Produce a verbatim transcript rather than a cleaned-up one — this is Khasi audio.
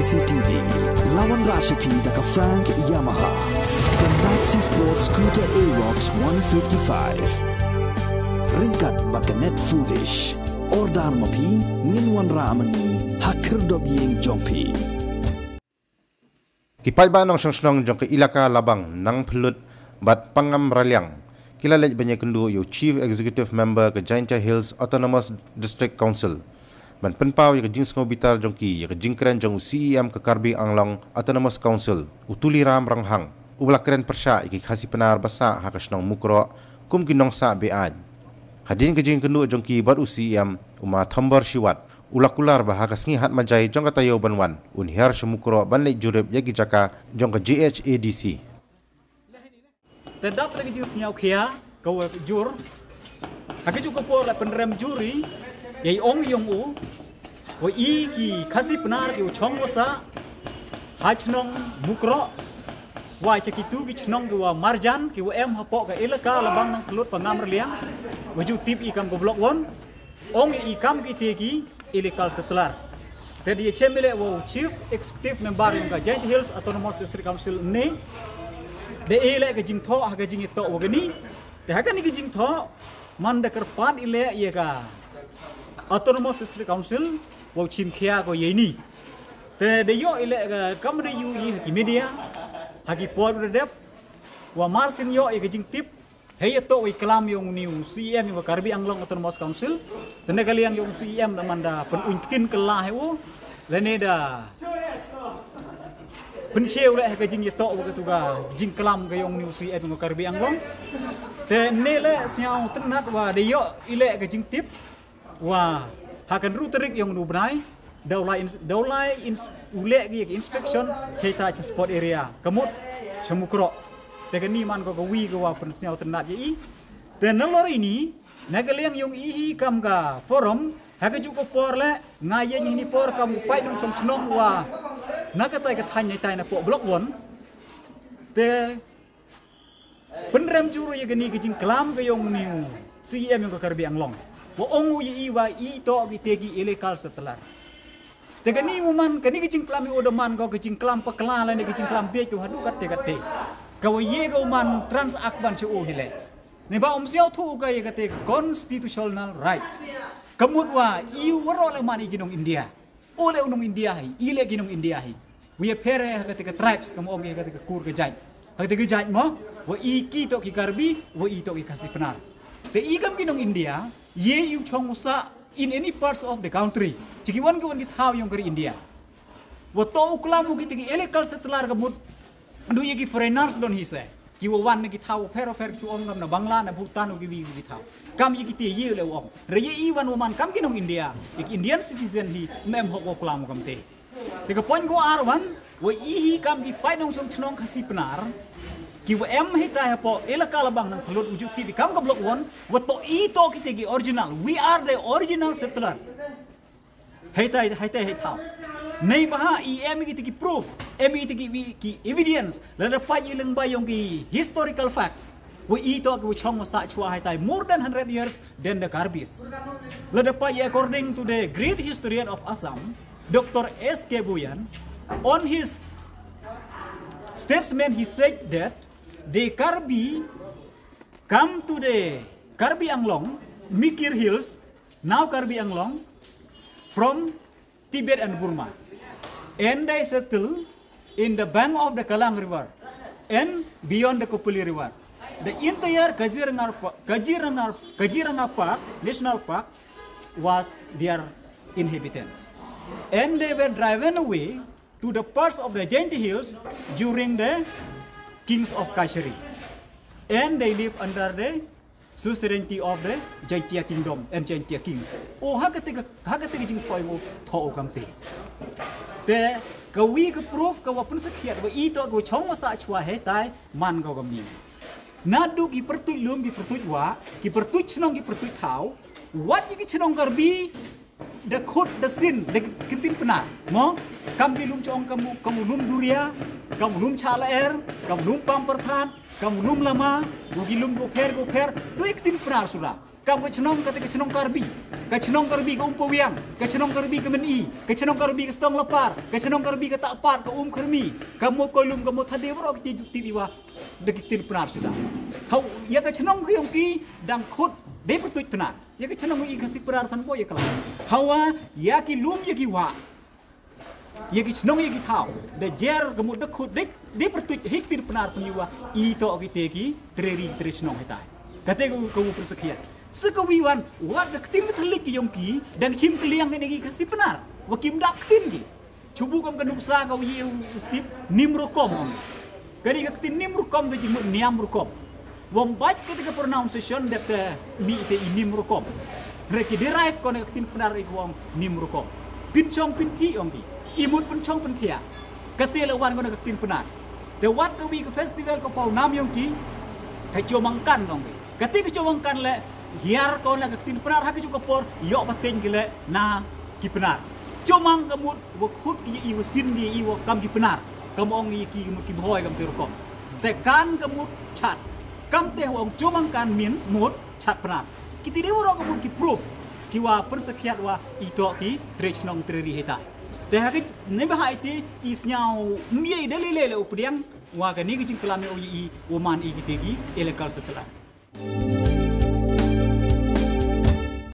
C T V, la wanrah sha phi da ka Frank Yamaha. The Maxi Sport Scooter Aerox one fifty-five. Ryngkat bad ka Net Foodish. Order ma phi, ngin wanrah ma ngi ha khyrdop ïing jong phi. Ki paidbah nongshong shnong jong ka Elaka Labang Nangphyllut bad Pangngamraliang ki la leit ban ïakynduh ïa u Chief Executive Member ka Jaintia Hills Autonomous District Council ban pynpaw ïa ka jingsngewbitar jong ki ïa ka jingkren jong u C E M ka Karbi Anglong Autonomous Council, u Tuliram Ronghang, uba la kren pyrshah ïa ki Khasi Pnar ba sah ha ka shnong Mukroh kum ki nongsah beaiñ. Hadien ka jingïakynduh jong ki bad u C E M, u Ma Thombor Shiwat u la kular ba ha ka sngi Hatmajai jong ka taïew ban wan un hiar sha Mukroh ban leit jurip ïa ki jaka jong ka J H A D C. Te dap da ka jingsngewkhia ka wa jur, ha kajuh ka por la pynrem jur ïa i ong ïong u wa i ki Khasi Pnar ki wa chong wa sah ha chnong Mukroh, wa cha kitu ki chnong ki wa marjan ki wa em hapoh ka Elaka Labang Nangphyllut Pangngamraliang, wa ju tip i kam ka Block One, ong i kam ki te ki illegal settler. Te da ïa chem i leh wa u Chief Executive Member yong ka Jaintia Hills Autonomous District Council ne, da i leh ka jingthoh ha ka jingïatoh wa kani. Te ha kani ka jingthoh, man da kyrpad i leh ïa ka Autonomous District Council wa u chim khia ko ïa ini. Te da ïoh i leh ka kam da ïoh i ha ki media, ha ki por da dep, wa mar syn ïoh ïa ka jingtip, hei ïatoh wa i klam yong u ni u C E M yong ka Karbi Anglong Autonomous Council. Te na ka liang yong u C E M da man da pyn-uiñ ktien kylla hi u, lane da pynchiew leh ha ka jingïatoh wa katu ka jingklam ka yong u ni u C E M yong ka Karbi Anglong. Te ne leh sngewtynnat wa da ïoh i leh ka jingtip wa ha ka hynriew tarik yong u bnai, da u lai ins-, da u lai ins-, u leh ki inspection chei ta cha spot area ka mut cha Mukroh. Te kani man ko ka wi ka wa pynsngewtynnat ïa i. Te nalor ini, na ka liang yong i hi kam ka forum, ha kajuh ka por leh nga ïeng ini por kam u paid nongchong chnong wa na katai ka thaiñ neitai napoh Block One. Te pynrem jur ïa kani ka jingklam ka yong u ni u C E M yong ka Karbi Anglong, wa ong u ïa i wa i toh ki te ki illegal settler. Te kani u man kani ka jingklam ïa u da man ko ka jingklam pakla lane ka jingklam bieit tu haduh katte katte. Ka wa ïa ka u man transact ban cha u hi leh. Ne ba um sngewthuh u ka ïa kate ka constitutional right. Ka mut wa i waroh leh man i ki nong India. U leh u nong India hi, i leh ki nong India hi. Wi ïa pher ha kate ka tribes, kam ong ïa kate ka kur ka jait. Ha kate ka jait mo, wa i ki toh ki Karbi, wa i toh ki Khasi Pnar. Te i kam ki nong India, ïa i u chong u sah in any parts of the country. Chi ki wan ki wan ki thaw yong ka ri India. Wa toh u klam u kite ki illegal settler ka mut, du ïa ki foreigners don hi se. Ki wa wan na ki thaw pher pher, ki chu ong kam na Bangla, na Bhutan, u ki wi ki thaw. Kam ïa kite ïa leh u ong. Re ïa i wan wa man kam ki nong India, ïa ki Indian citizen hi, mem hok wa klam u kam te. Te ka point ko ar wan, wa i hi kam ki paid nongchong chnong Khasi Pnar, ki wa em hi tai hapoh Elaka Labang Nangphyllut u ju tip i kam ka Block One, wa toh i toh kite ki original. We are the original settler. Hei tai, hei tai, hei thaw. Nei baha i em i kite ki proof, em i kite ki, ki evidence, lada pait i lyngba yong ki historical facts. Wa i toh ki wa chong wa sah chwa hei tai more than hundred years than the Karbis. Lada pait i according to the great historian of Assam, Doctor S K Bhuyan, on his statement he said that the Karbi come to the Karbi Anglong, Mikir Hills, now Karbi Anglong, from Tibet and Burma. And they settle in the bank of the Kalang River and beyond the Kopili River. The entire Kaziranga, Pa-, Kaziranga, Kaziranga Park, National Park, was their inhabitants. And they were driven away to the parts of the Jaintia Hills during the kings of Kashari. And they live under the suzerainty of the Jaintia kingdom and Jaintia kings. O ha kate ka, ha kate ka jingpoi u thoh u kam te. Te ka wi ka proof ka wa pynsakhiat wa i toh ka wa chong wa sah chwa hei tai man ka wa kam ni. Naduh ki pyrtuit lum, ki pyrtuit wah, ki pyrtuit chnong, ki pyrtuit thaw, wat ïa ki chnong Karbi, da khut, da sin, da ki ktien Pnar. Mo, kam ki lum chong, kam u, kam u lum Duria, kam u lum Chalaer, kam u lum Pampyrthat, kam u lum Lama, u ki lum ko pher, ko pher, du ïa ki ktien Pnar sura. Kam ka chnong, kata ka chnong Karbi. Ka chnong Karbi ka Umpawiang, ka chnong Karbi ka Meni, ka chnong Karbi ka Stong Lapar, ka chnong Karbi ka Tahpar, ka Umkhrmi, ka Mokoilum, ka Mothade, baroh ki tip iwa da ki ktien Pnar suda. Hau, ïa ka chnong ka yong ki dang khut dei pyrtuit Pnar. Ïa ka chnong i Khasi Pnar than bo ïa ka la. Hawa ïa ki lum ïa ki wah, ïa ki chnong ïa ki thaw, da jer ka mut da khut dei, dei pyrtuit hi ktien Pnar pynïwa i to ki te ki tre ri tre chnong hitai. Kate ka ka u pyrsa khiat. Sa ka wi wan, wat ka ktien ka thalik ki yong ki dang chim kliang kane ki Khasi Pnar. Wa kim da ktien ki. Chubu kam ka nuksa ka wi u tip nim rukom. Kane ka ktien nim rukom ka jingmut niam rukom. Wam bait kata ka pronunciation dep te mi te i nim rukom. Re ki derive ko na ka ktien Pnar i kwong nim rukom. Pynchong pynthi ong ki. I mut pynchong pynthia. Kate la wan ko na ka ktien Pnar. Te wat ka wi ka festival ka pau nam yong ki. Ka chomangkan ong ki. Kate ka chomangkan le hiar ko na ka ktien Pnar ha ka chu ka por ïoh pateng ki le na ki Pnar. Chomang ka mut wa khut ki i wa sin ki i wa kam ki Pnar. Kam ong i ki mut ki bhoi kam te rukom. Te kan ka mut chat. Kam te wa ong chomang kan means mut chat Pnar. Ki ti de wa ka mut ki proof. Ki wa pyrsa khiat wa i to ki tre chnong tre ri hitai. Te ha ki ne ba ha i ti i sñiaw mie de le le le u pdiang wa ka ni ki jingklam i o i wa man i ki te ki illegal settler.